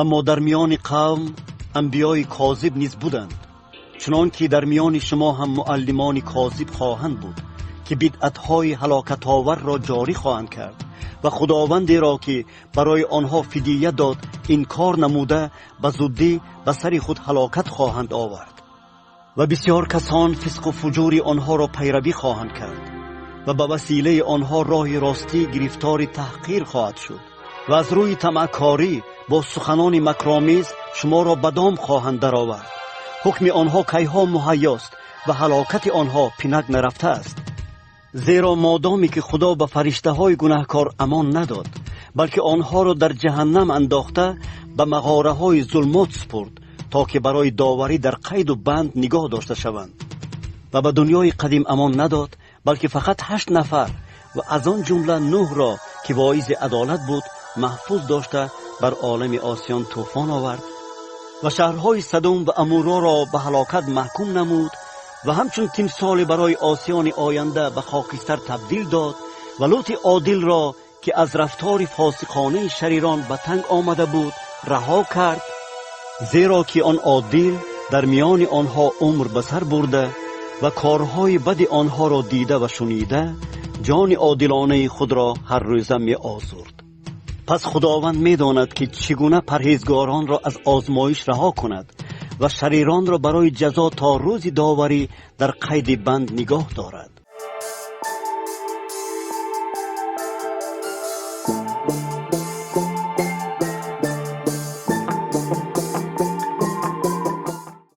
Аммо дар миёни қавм анбиёи козиб низ буданд, чунон ки дар миёни шумо ҳам муаллимони козиб хоҳанд буд, ки бидъатҳои ҳалокатоварро ҷорӣ хоҳанд кард ва худовандеро, ки барои онҳо фидия дод, инкор намуда, ба зуддӣ ба сари худ ҳалокат хоҳанд овард. Ва бисёр касон фисқу фуҷури онҳоро пайравӣ хоҳанд кард ва ба василаи онҳо роҳи ростӣ гирифтори таҳқир хоҳад шуд ва аз рӯи тамаъкорӣ бо суханони макромез шуморо ба дом хоҳанд даровард. Ҳукми онҳо кайҳо муҳайёст ва ҳалокати онҳо пинак нарафтааст. Зеро модоме ки Худо ба фариштаҳои гунаҳкор амон надод, балки онҳоро дар ҷаҳаннам андохта, ба мағораҳои зулмот супурд, то ки барои доварӣ дар қайду банд нигоҳ дошта шаванд, ва ба дунёи қадим амон надод, балки фақат 8 нафар ва аз он ҷумла Нӯҳро, ки воизи адолат буд, маҳфуз дошта, бар олами осиён тӯфон овард ва шаҳрҳои Садум ва Амуроро ба ҳалокат маҳкум намуд ва ҳамчун тимсоле барои осиёни оянда ба хокистар табдил дод ва Лути одилро, ки аз рафтори фосиқонаи шарирон ба танг омада буд, раҳо кард, зеро ки он одил дар миёни онҳо умр ба сар бурда ва корҳои бади онҳоро дида ва шунида, ҷони одилонаи худро ҳар рӯза меозурд. Пас Худованд медонад, ки чӣ гуна парҳезгоронро аз озмоиш раҳо кунад ва шариронро барои ҷазо то рӯзи доварӣ дар қайди банд нигоҳ дорад.